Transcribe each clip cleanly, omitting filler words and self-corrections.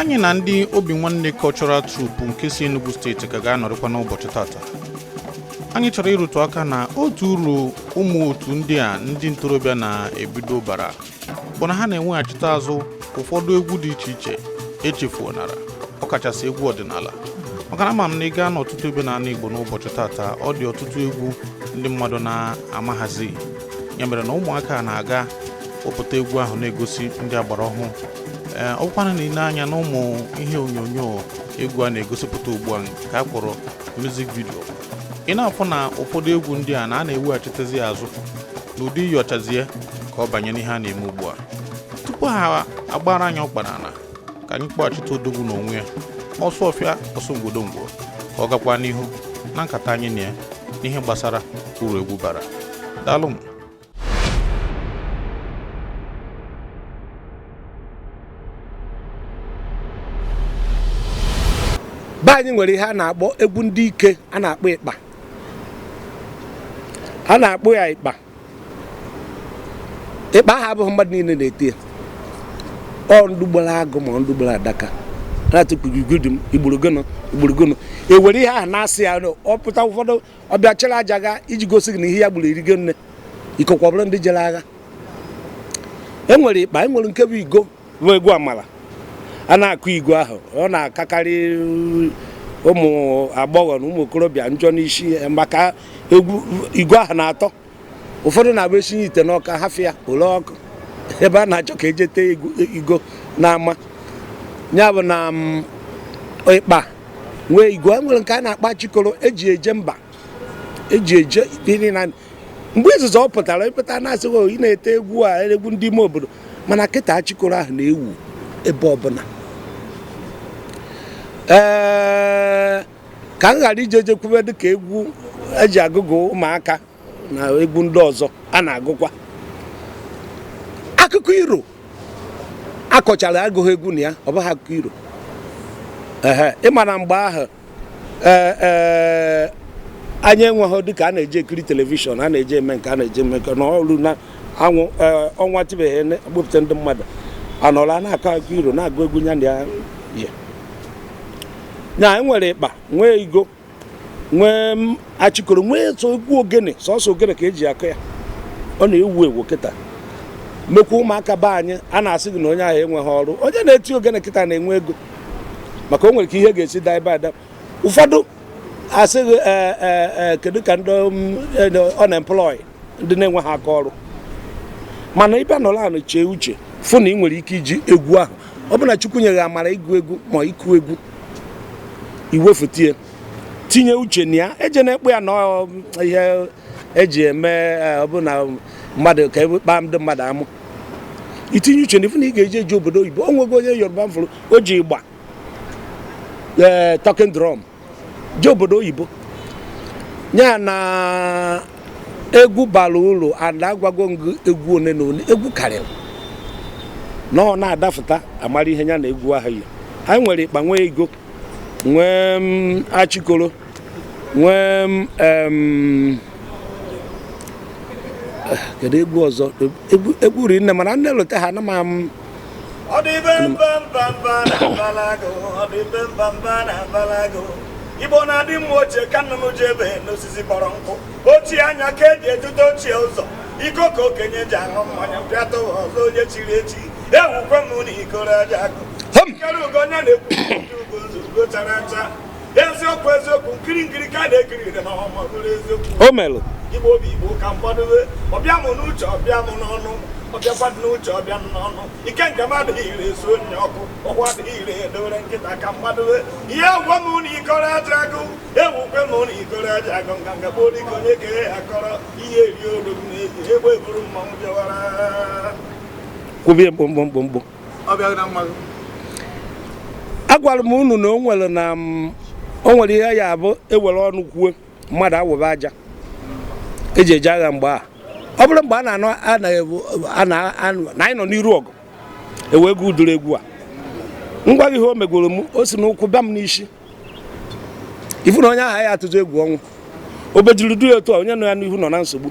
Anyị na ndị Obi Nwanne Cultural Troupe nke si Enugu Steeti ka ga-anọrịkwa n'ụbọchị tata. Anyị chọrọ ịrụtụ aka na otu uru ụmụ otu ndị a ndị ntorobịa na-ebido bara bụ na ha na-enweghachite azụ ụfọdụ egwu dị iche iche echefuonara, ọkachasị egwu ọdịnala, maka na ama m na ị gaa n'ọtụtụ ebe n'ala Igbo n'ụbọchị tata, ọ dị ọtụtụ egwu ndị mmadụ na-amaghazi. Ya mere na ụmụaka na-aga wepụta egwu ahụ na-egosi ndị agbara ọhụụ. Ee, ọ bụkwana na ile anya na ụmụ ihe onyonyo egwu a na-egosipụta ugbu a nke a kpọrọ music video, ị na-afụ na ụfọdụ egwu ndị a na a na-eweghachitezi azụ n'ụdị ịyọchazie ka ọ banye n'ihe a na-eme ugbu a. Tupu ha agbara anyị ọkpa n'ala, ka anyị kpọghachite odogwu n'onwe ya, ọsọ ọfịa ọsọ ngwodongwo, ka ọ gakwa n'ihu na nkata anyị na ya n'ihe gbasara uru egwu bara. Daalụ m. Be anyị nwere ihe a na-akpọ egwu ndị ike, a na-akpọ ịkpa, a na-akpọ ya ịkpa. Ịkpa ahụ abụghị mmadụ niile na-eti ya. Ọ ndụ gbara agụ ma ndụ gbara adaka na-atụkpugigudum igburugono igburugono ewere ihe ahụ na-asị ya ọ pụta. Ụfọdụ ọbịa chere aja ga iji gosi gị na ihe ya gburu erigo nne ikokwa ọ bụrụ ndị jere agha. E nwere ịkpa, e nwere nke bụ igo, bụ egwu amala a na-akụ. Igo ahụ ọ na-akakarị ụmụ agbọghọ na ụmụ okorobịa njọ n'isi, maka egwu igo ahụ na-atọ. Ụfọdụ na-abụ esinye ite n'ọka hafịa ole ọkụ ebe a na-achọ ka eje tee igo n'ama. Ya bụ na ịkpa nwee igo. E nwere nke a na-akpa chikoro, eji eje mba, eji eje ihe na mgbe izizi ọ pụtara ịpụta na-asị ị na-ete egwu a, egwu ndị ime obodo. Mana kịta chikoro ahụ na-ewu ebe ọbụla. Ee, ka m ghara ije jekwube dịka egwu eji agụgụ ụmụaka na egwu ndị ọzọ a na-agụkwa akụkọ iro akọchara agụghị egwu na ya, ọ bụghị akụkọ iro. Ehe, ịma na mgbe ahụ ee anyị enweghị dịka a na-eji ekiri television, a na-eji eme nke a na-eji eme nke na ọrụ na anwụ ọnwa tibeghị agbụpụta ndị mmadụ anọrọ a na-akọ akụkọ iro, na-agụ egwu ya na ya yi. Na enwere ịkpa, nwee igo, nwee achịkoro, nwee sọ egwu ogene, sọsọ ogene ka eji akụ ya. Ọ na-ewu ewu kịta, mekwa ụmụaka be anyị a na-asị gị na onye ahụ enweghị ọrụ. Onye na-eti ogene kịta na-enwe ego, maka o nwere ka ihe ga-esi daa ebe ada. Ụfọdụ asị gị, kedu ka ndị unemploy, ndị na-enweghị aka ọrụ? Mana ịbịa nọrọ anụ chee uche, fụ na ị nwere ike iji egwu ahụ. Ọ bụ na Chukwu nyere amara ịgụ egwu ma ịkụ egwu, iwefutie tinye uche na ya, eje na-ekpu ya na ihe eji eme. Ọ bụ na mmadụ ka kpaa ndị mmadụ amụ, itinye uche na ifu na ị ga-eji eji obodo oyibo. O nwego onye Yoruba m fụrụ o ji ịgba, ee, talking drum jee obodo oyibo. Ya na egwu bara uru. And agwago ngụ egwu one na one, egwu karịrị na ọ na-adafụta amara ihe ya na egwu ahụ yi. Anyị nwere ịkpa, nwee igo, nwee achịkoro, nwee kedu egwu ọzọ? Egwu rinne, mana nne lote ha na ma m. Ọ dị be mba mba mba na mbalago, ọ dị be mba mba na mbalago. Igbo na-adị mma ochie ka nnụnụ ji ebe n'osisi kpọrọ nkụ. Ochie anya ka eji edute ochie ụzọ. Iko ka okenye ji aṅụ mmanya pịatụ ọzọ onye chiri echi. Ewukwe m na ikoro aja agụ. Nkere ugo onye na-ekwu ugo nzu ugo chara acha. Eziokwu eziokwu, nkiri nkiri ka a na-ekiri na ọma bụrụ eziokwu. O melụ. Igbo obi Igbo ka mgbadobe ọbịa m n'uche, ọbịa m n'ọnụ, ọbịakwa dị n'uche, ọbịa m n'ọnụ. Ike nke m adịghị ire eso onye ọkụ ọkụ adịghị ire edowere nkịta ka mgbadobe ihe egwu m na ikoro aja agụ. Ewukwe m na ikoro aja agụ nganga gboo dịka onye kee ya kọrọ ihe eri odogwu n'ezi egbe eburu mmanwụ bịawara. Kwubie mkpụmkpụ mkpụmkpụ. Agwara m unu na o nwere na o nwere ihe ya abụ ewere ọnụ kwuo mmadụ awụba aja eji eje agha. Mgbe a ọ bụrụ mgbe a na-anọ a na anyị nọ n'iru ọgụ, ewee gụ ụdịrị egwu a ngwa gị. Ihe o megoro m, o si n'ụkwụ bịa m n'isi. Ifu na onye ahụ ya atụzụ egwu ọnwụ o bejiri du ya otu a, onye nọ ya n'ihu nọ na nsogbu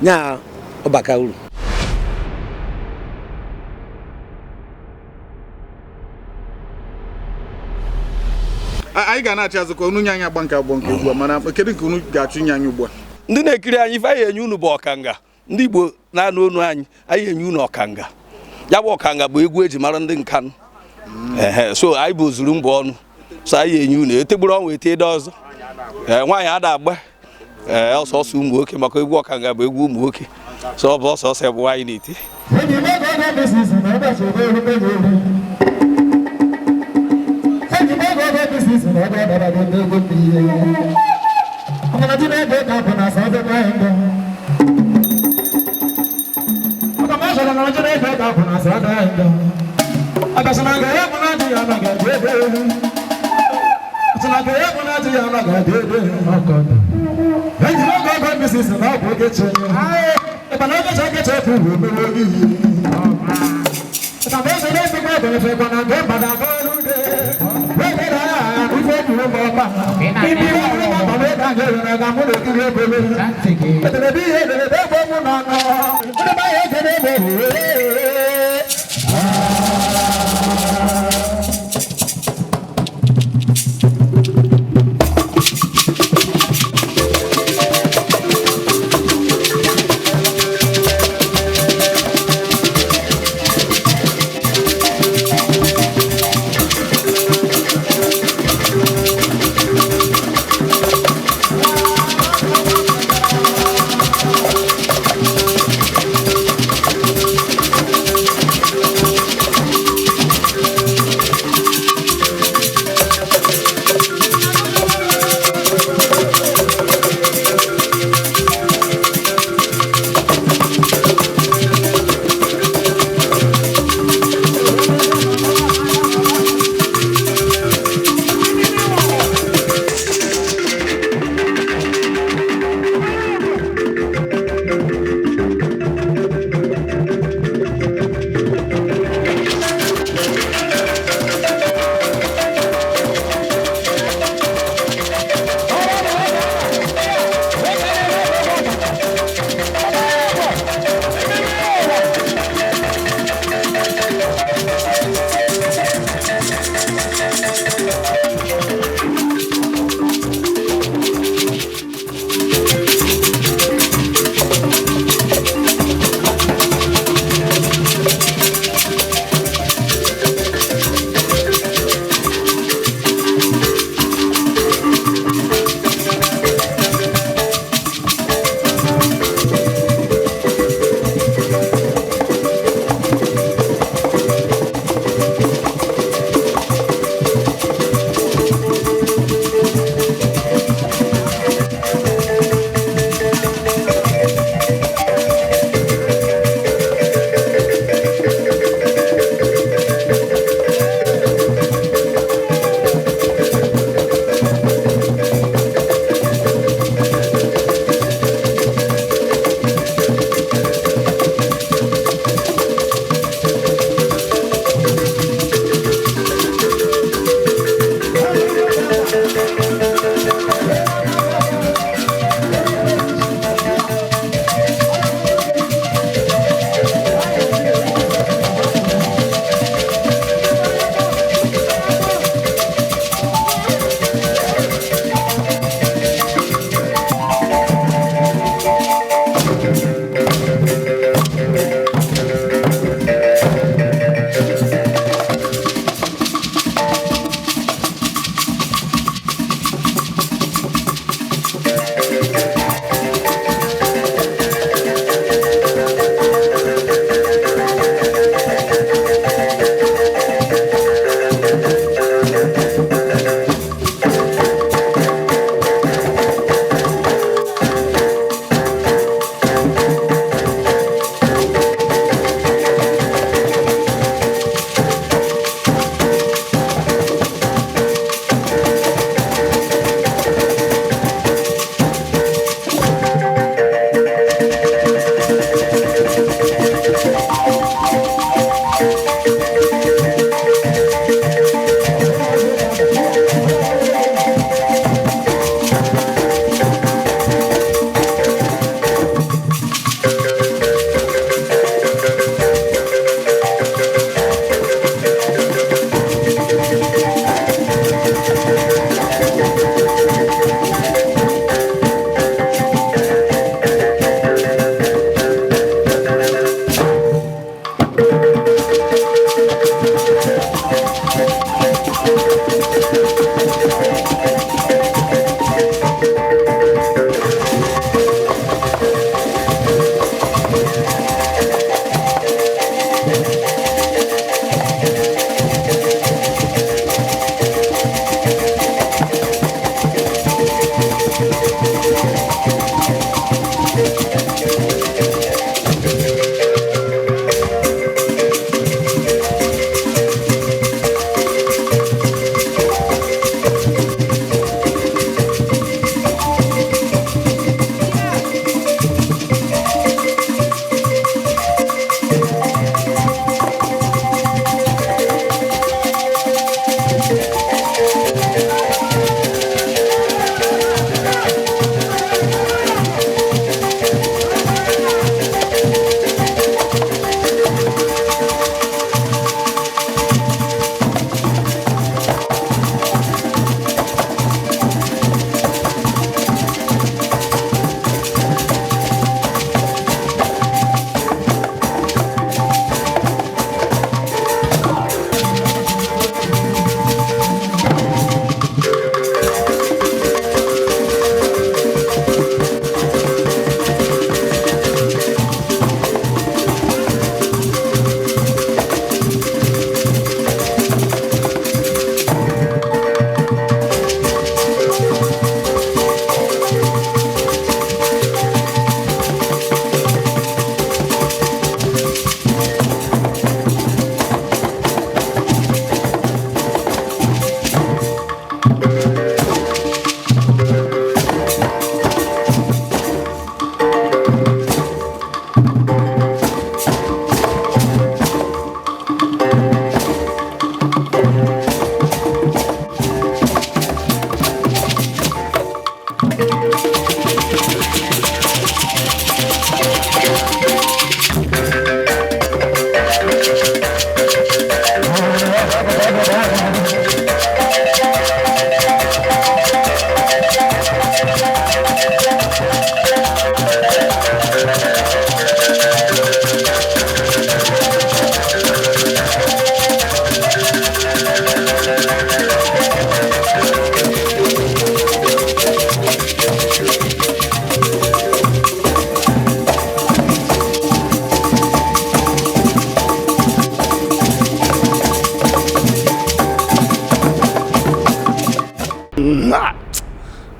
nya ọbaka uru. Anyị ga na-achị azụ ka unu nye anyị agba nke abụọ nke ugbu a, mana kedu nke unu ga-achọ inye anyị ugbu a? Ndị na-ekiri anyị, ife anyị enye unu bụ ọkanga. Ndị Igbo na-anụ onu anyị, anyị enye unu ọkanga. Ya bụ ọkanga bụ egwu eji mara ndị Nkanụ. Ehe, so anyị bụ ozuru mbụ ọnụ, so anyị enye unu etegburu ọnwa ete ede ọzọ. Ee, nwaanyị ada agba, ee, ọsọsọ ụmụ nwoke, maka egwu ọkanga bụ egwu ụmụ nwoke, so ọ bụ ọsọsọ bụ nwaanyị na-ete.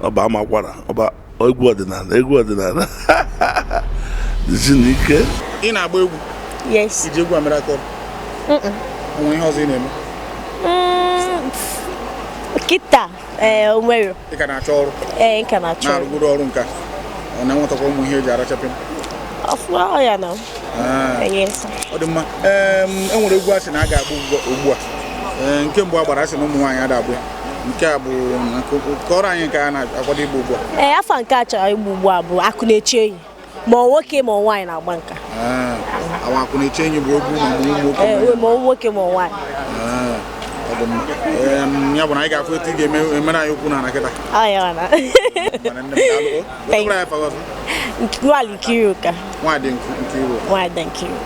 Ọba amakwara ọba egwu ọdịnala, egwu ọdịnala. Jisi n'ike. Ị na-agba egwu? Yes. Iji egwu amere aka ọrụ? O nwere ihe ọzọ ị na-eme? Kịta ee, o nwere. Ị ka na-achọ ọrụ? Ee, nka na-achọ. Na-arụgoro ọrụ nka, ọ na-enwetakwa ụmụ ihe eji arachapị? Ọfụma, ọ ya na. Yes. Ọ dị mma. E nwere egwu a sị na a ga-agba ugbu a. Ee, nke mbụ a gbara, a sị na ụmụ nwaanyị ada agba ya. Nke a bụ kọrọ anyị nke a na-akwado igba ugbu a. Ee, afọ nke a chọrọ igba ugbu a bụ Akụ na-eche enyi. Ma ọ nwoke ma ọ nwaanyị na-agba nka. Awa Akụ na-eche enyi bụ egwu ma ụmụ nwoke. Ee, ma ọ nwoke ma ọ nwaanyị. Ọ dị mma. Ya bụ na anyị ga-afụ etu ị ga-emere anyị okwu na ana kịta. Ọ ya na. Mana nne m, daalụ o. Wetara anyị afa gị ọzọ. Nwanyị Nkiruka. Nwaadị Nkiru. Nwaadị Nkiruka.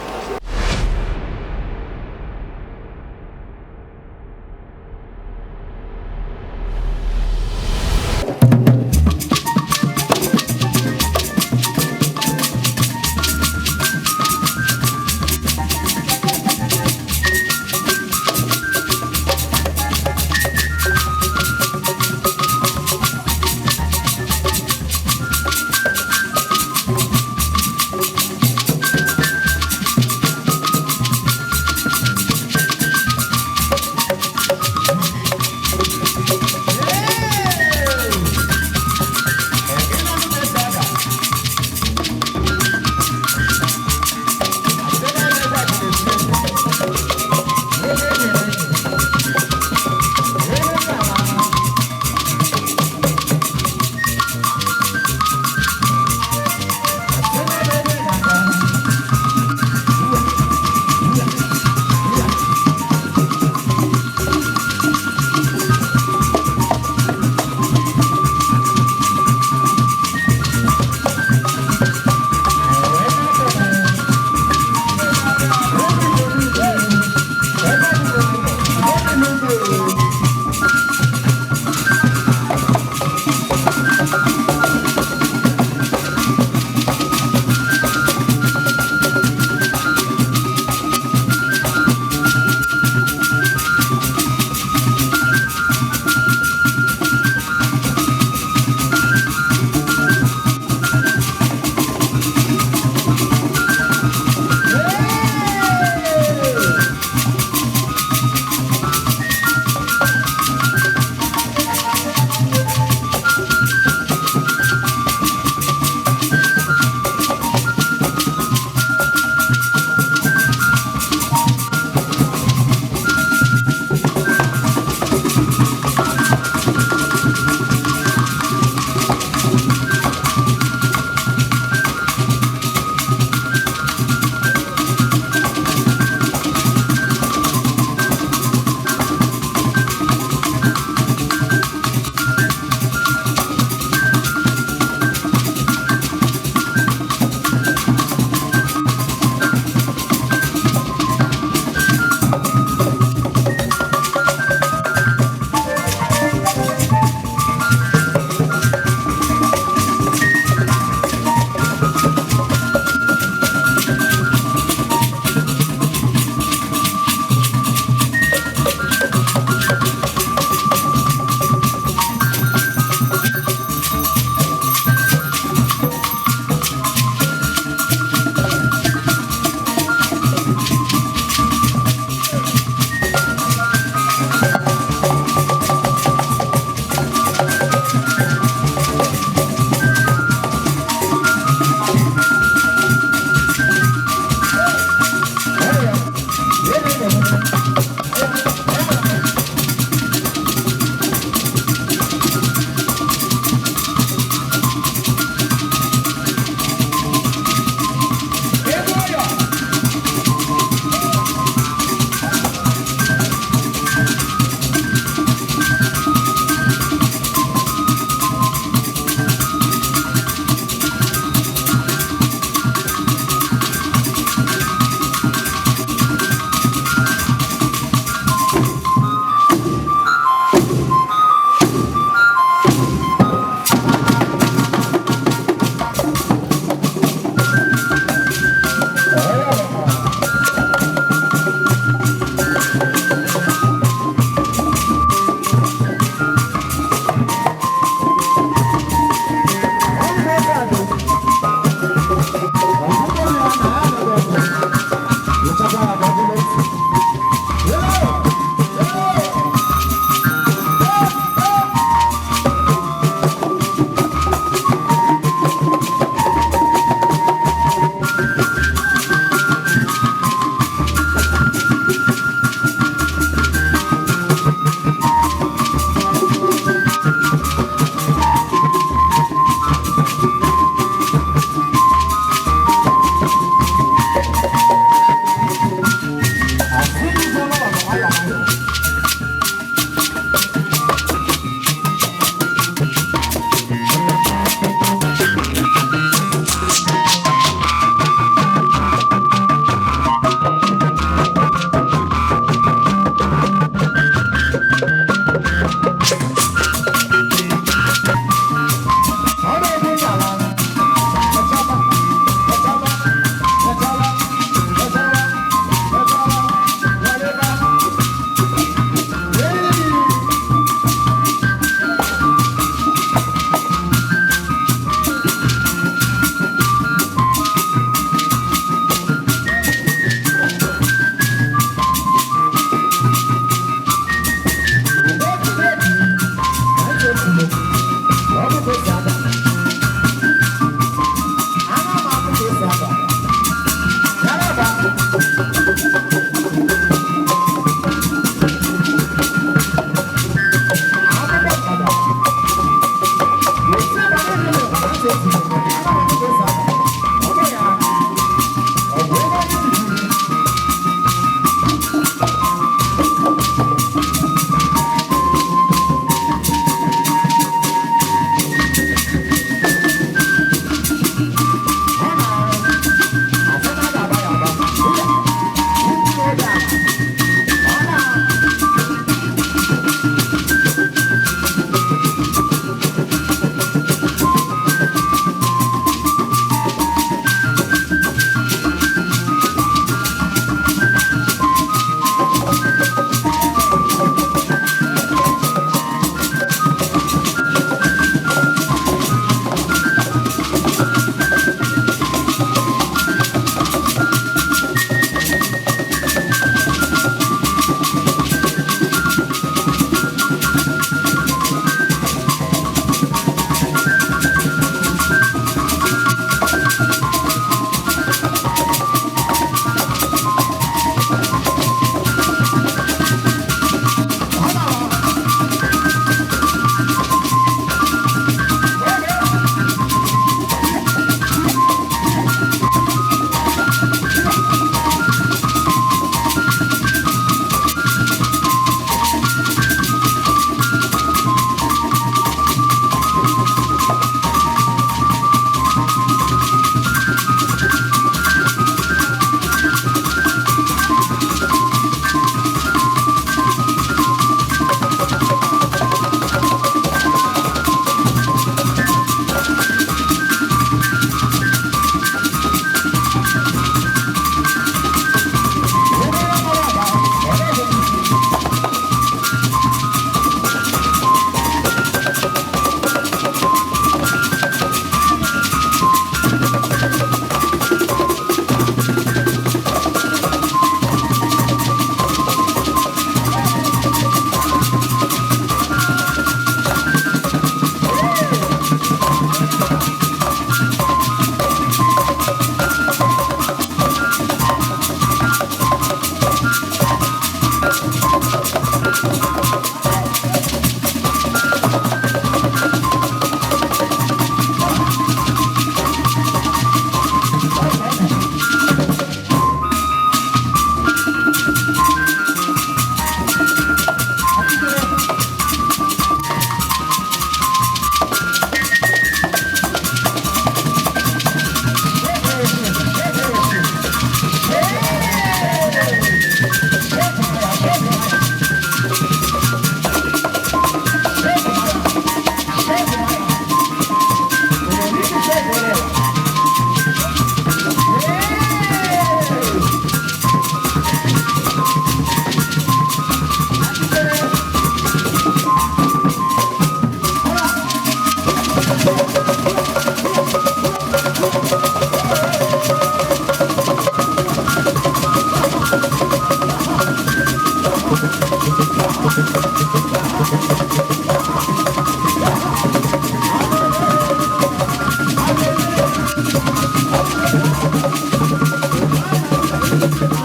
Igbo.